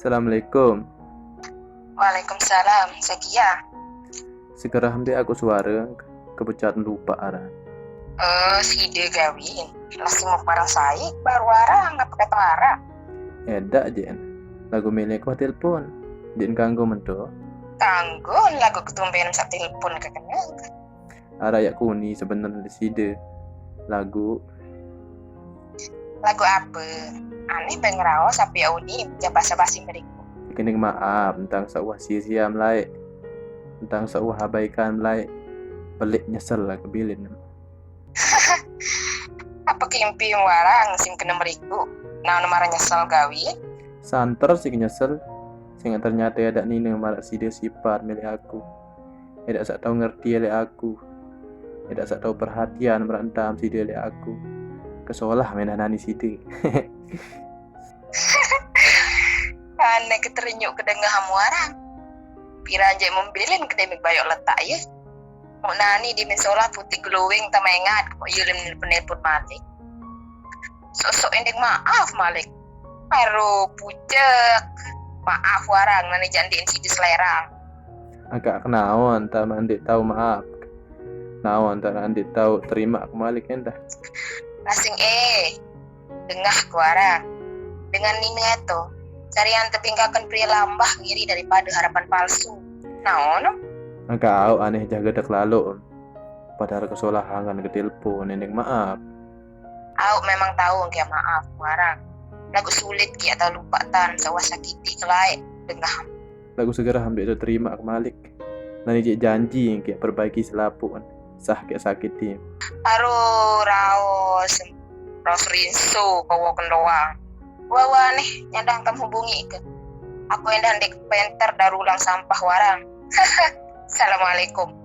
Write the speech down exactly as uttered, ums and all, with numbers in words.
Assalamualaikum. Waalaikumsalam. Sekia. Segera ambil aku suara kepecat lupa arah. Oh, sida Gawin. Masih mau parang saik baru arang apa kata arang? Edak jen. Lagu milih ku telepon. Din kanggo mento. Kanggo lagu ketumben sa telepon ke kenal. Arah yak kuni sebenarnya sida. Lagu. Lagu apa? Aneh bang raos apa ya uni bahasa basi meriku. Kening maaf tentang seuah sia-sia melaik. Tentang seuah abaikan melaik. Pelik nyesel lah kebilin. Apa kimpi warang sim kena meriku? Nah, nomor nyesel Gawin. Santer sih nyesel. Sehingga ternyata ada nina marak sida sifat milik aku. Edak sak tahu ngerti elek aku. Edak sak tahu perhatian merentam sida elek aku. Kesolah menah nani sida. Aneh keterenyuk kedengah hamu arang. Pira je membilin kedemik bayok letak ya. Mau nani di mensolah putih glowing tamengat mau yulim penelpon malik. Sosok endek maaf malik. Aduh pucek. Maaf warang nani jandiin sida selerang. Agak kenaon tak mandik tahu maaf. Naon tak mandik tahu terima kemalik entah. Lasing eh. Dengah kuara. Dengan nina itu. Carian tebingkakan pria lambah ngiri daripada harapan palsu. Naon? Agak au aneh jaga dek lalu. Padahal kesolahan ke telepon endek maaf. Au memang tahu engke maaf warang. Lagu sulit kia tahu lupa tan sawah sakiti kelai dengah. Lagu segera ambil tu terima kemalik. Nani je janji engke perbaiki selapuan. Sah ke sakiti. Aduh raos. Raos rinso kawo kendoang. Wawa nih nyandang kamu hubungi ke. Aku endah dek penter darulang sampah warang. Assalamualaikum.